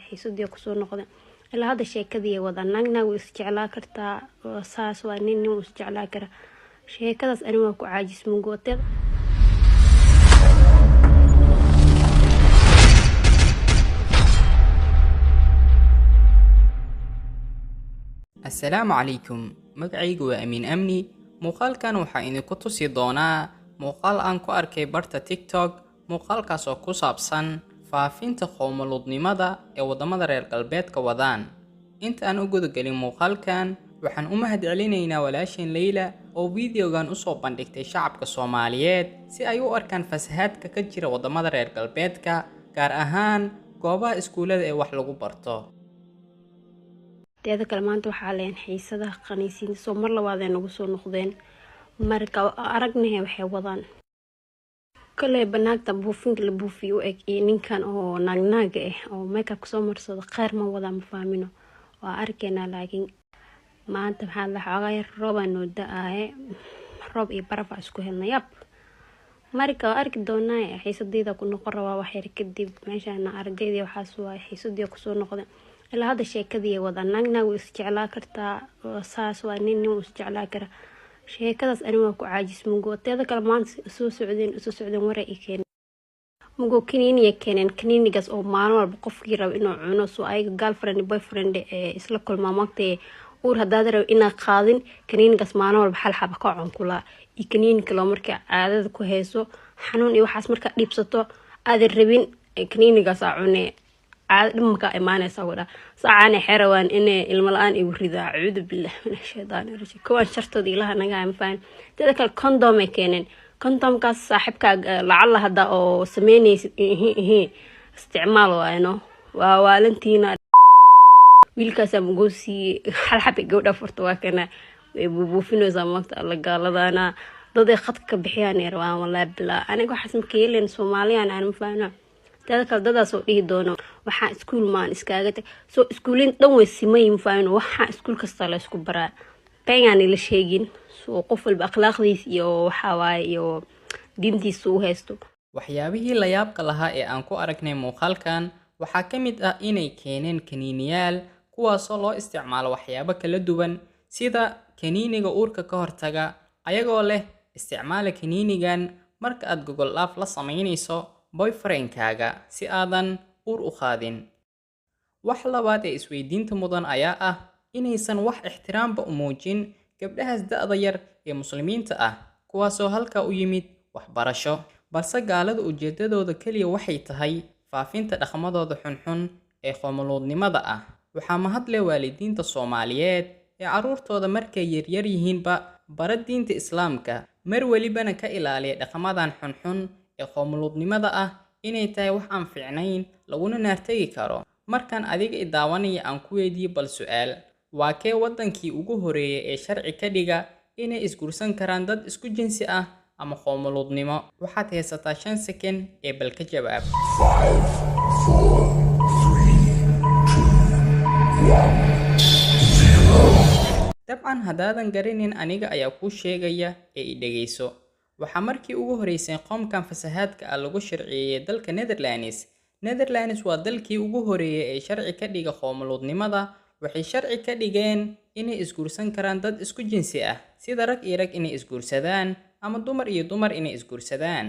Xiisadii kusoo noqday ilaa hadda sheekadii wada naag naag way isjeclaa kartaa, saas waa nin nin wuu isjeclaa karaa. Sheekadaas ani waa ku caajis mugooteed. Assalaamu calaykum, magacaygu waa Amiin Amni. Muuqaalkan waxaa idinku tusi doonaa muuqaal aan ku arkay barta TikTok, muuqaalkaas oo ku saabsan faafinta qowmuluudnimada ee waddamada reer galbeedka wadaan. Inta aan u gudagelin muuqaalkan, waxaan u mahadcelinaynaa walaasheen Leyla oo fideogan usoo bandhigtay shacabka Soomaaliyeed si ay u arkaan fasahaadka ka jira waddamada reer galbeedka, gaar ahaan goobaha iskuullada ee wax lagu barto. Teeda kale, maanta waxaa leen xiisadaha khaniisiinta soo mar labaad ay nagu soo noqdeen. Marka aragnahe waxay wadaan kale banaagta buufinka la buufiyo u eg iyo ninkan oo naagnaaga ah oo makeup soo marsado, kheyr ma wadaan, ma fahmino, waa arkaynaa. Laakiin maanta maxaa la xoogaa yar roobaa noo da-aaye, roob iyo baraf aa isku helnay yab. Marka waa arki doonaa, xiisadeyda ku noqon rabaa wax yar kadib. Meeshaana ardaydii waxaas waay, xiisadii kusoo noqday ilaa hadda sheekadii wada naag naag way isjeclaa kartaa, saas waa nin nin wuu isjeclaa karaa. Sheekadaas ani waa ku caajis mugo. Teeda kale, maanta soo socdeen soo socdeen waray i keeneen mugo kaniiniya keeneen, kaniinigaas oo maalin walba qofkii raba inuu cuno. Soo ayaga girlfriend boyfriend ee isla kulmaa maagtay, uur haddaad raba inaad qaadin, kaniinigaas maalin walba hal xaba ka cunkulaa iyo kaniini kaloo markaa caadada ku hayso xanuun iyo waxaas markaa dhiibsato aadan rabin, kaniinigaas aa cunee, caado dhib makaa imaanaysa wadha saacaanay xerawaan inay ilmo la-aan igu ridaa. Acuudu billah min ashaydaani rajiim. Kuwaan shartooda ilaha naga mafahmin. Teeda kale, condom ay keeneen. Condomkaas saaxiibkaa lacala hadda oo sameynaysid ihi ihi isticmaal waayno, waa waalantiina. Wiilkaasaa mugoo siiyey hal xabi, gabdha furta waa kana, way buubuufinaysaa maagta. Alla gaaladana daday khadka ka bixiyaan ay rabaan, walaa bilaa aniga waxaas maka yeelen. Soomaaliyaan aan mafahno. Teeda kale, dadaas oo dhihi doono waxaa iskuul maan iskaaga tag, soo iskuulin dhan way simayin, mafahmino. Waxaa iskuul kasta la isku baraa beenaan ila sheegin, soo qof walba akhlaaqdiis iyo waxaa waaye iyo diintiisa u haysto. Waxyaabihii la yaabka lahaa ee aan ku aragnay muuqaalkan waxaa ka mid ah inay keeneen kaniiniyaal, kuwaasoo loo isticmaalo waxyaabo kala duwan, sida kaniiniga uurka ka hortaga, ayagoo leh isticmaala kaniinigan marka aad gogol dhaaf la samaynayso boyfriendkaaga si aadan uur u qaadin. Wax labaad ee isweydiinta mudan ayaa ah inaysan wax ixtiraamba u muujin gabdhahaas da'da yar ee muslimiinta ah, kuwaasoo halkaa u yimid waxbarasho, balse gaalada ujeedadooda keliya waxay tahay faafinta dhaqamadooda xunxun ee qoomuluudnimada ah. Waxaa mahad leh waalidiinta Soomaaliyeed ee carruurtooda markay yaryar yihiinba bara diinta Islaamka, mar welibana ka ilaaliya dhaqamadan xunxun ee qoomuluudnimada ah inay tahay wax aan fiicnayn laguna naartegi karo. Markaan adiga i daawanaya aan ku weydiiyo bal su-aal: waa kee waddankii ugu horeeyay ee sharci ka dhiga inay isguursan karaan dad isku jinsi ah ama qoomuluudnimo? Waxaad haysataa 5 second ee bal ka jawaab. 5, 4, 3, 2, 1, 0. Dabcan haddaadan garanin, aniga ayaa kuu sheegaya ee i dhegayso. Waxaa markii ugu horeysay qoomkan fasahaadka ah lagu sharciyeeyay dalka Netherlands. Netherlands waa dalkii ugu horeeyay ee sharci ka dhiga qoomuluudnimada. Waxay sharci ka dhigeen inay isguursan karaan dad isku jinsi ah, sida rag iyo rag inay isguursadaan ama dumar iyo dumar inay isguursadaan.